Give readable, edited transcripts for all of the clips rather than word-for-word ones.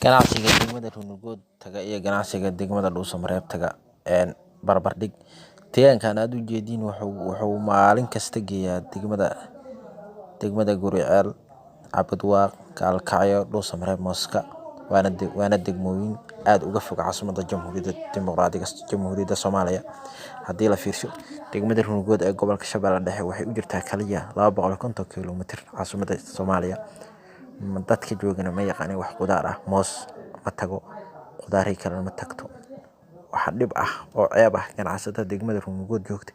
Ganacsiga degmada Ruunurgood taga iyo ganacsiga degmada Dhuusamareeb taga barbardhig. Deegaankan aad u jeediin wuxuu maalin kasta geeyaa degmada Guriceel, Cabudwaaq, Gaalkacyo, Dhuusamareeb, Mooska, waana degmooyin aad uga fog caasimadda Jamhuuriyadda Dimuqraadiga Jamhuuriyadda Soomaaliya. Haddii la fiirsho, degmada Ruunurgood ee gobolka Shabeelle Dhexe waxay u jirtaa kaliya 250 kiiloomitir caasimadda Soomaaliya. Dadka joogana ma yaqaanin wax qudaar ah. Moos ma tago, qudaarii kalena ma tagto. Waxaa dhib ah oo ceeb ah ganacsatada degmada Ruunurgood joogta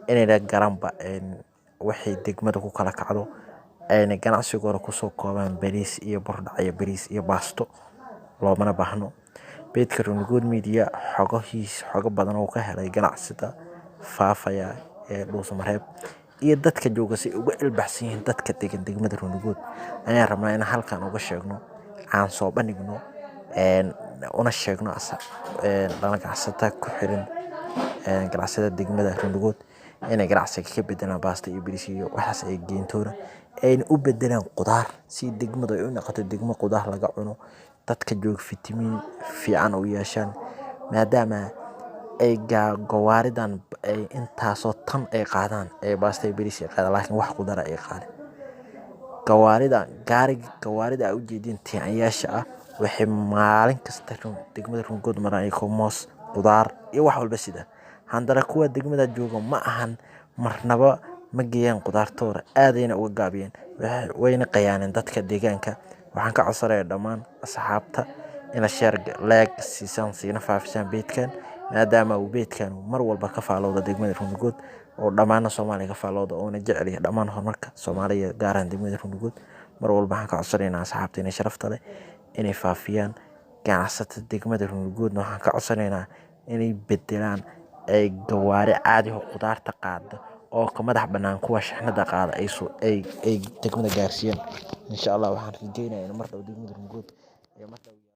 inayna garanba waxay degmada ku kala kacdo, ayna ganacsigooda kusoo koobaan bariis iyo burdhac iyo bariis iyo baasto. Loomana baahno. Beedka Ruunurgood Media xogohiis xogo badan oo ka helay ganacsada faafaya ee Dhuusamareeb iyo dadka jooga si uga ilbaxsan yihiin dadka degan degmada Ruunurgood ayaan rabnaa inaan halkan uga sheegno, aan soo bandhigno, una sheegno dhala ganacsatada ku xiran ganacsada degmada Ruunurgood inay ganacsiga ka bedelaan baasta iyo bariis iyo waxaas ay geentoona, ayna u bedelaan qudaar si degmadu ay u noqoto degmo qudaar laga cuno, dadka jooga fitamiin fiican u yeeshaan, maadaama ay gawaaridan ay intaasoo tan ay qaadaan ee baasta iyo bariis ay qaadaan, laakiin wax qudaar ay qaadin. Gawaarida gaariga gawaarida ay u jeediin tiicayaasha ah waxay maalin kasta degmada Ruunurgood maraan iyagoo moos, qudaar iyo wax walba sida. Handana kuwa degmada jooga ma ahan marnaba ma geeyaan qudaartooda, aadayna uga gaabiyeen, wayna qayaaneen dadka deegaanka. Waxaan ka codsanayaa dhammaan asxaabta ina share, like siisaan, siina faafisaan beedkan, maadaama uu beedkan mar walba ka faalooda degmada Ruunurgood oo dhammaana Soomaaliya ka faalooda, oona jecel yahay dhammaan horumarka Soomaaliya, gaar ahaan degmada Ruunurgood. Mar walba waxaan ka codsanaynaa asxaabta inay sharafta leh inay faafiyaan. Ganacsatada degmada Ruunurgoodna waxaan ka codsanaynaa inay bedelaan ay gawaari caadi oo qudaarta qaada oo ka madax bannaan kuwa shixnada qaada ay degmada gaarsiiyaan. Insha Allah waxaan rajeynayaa in mar dhow degmada Ruunurgood ay mar dhow.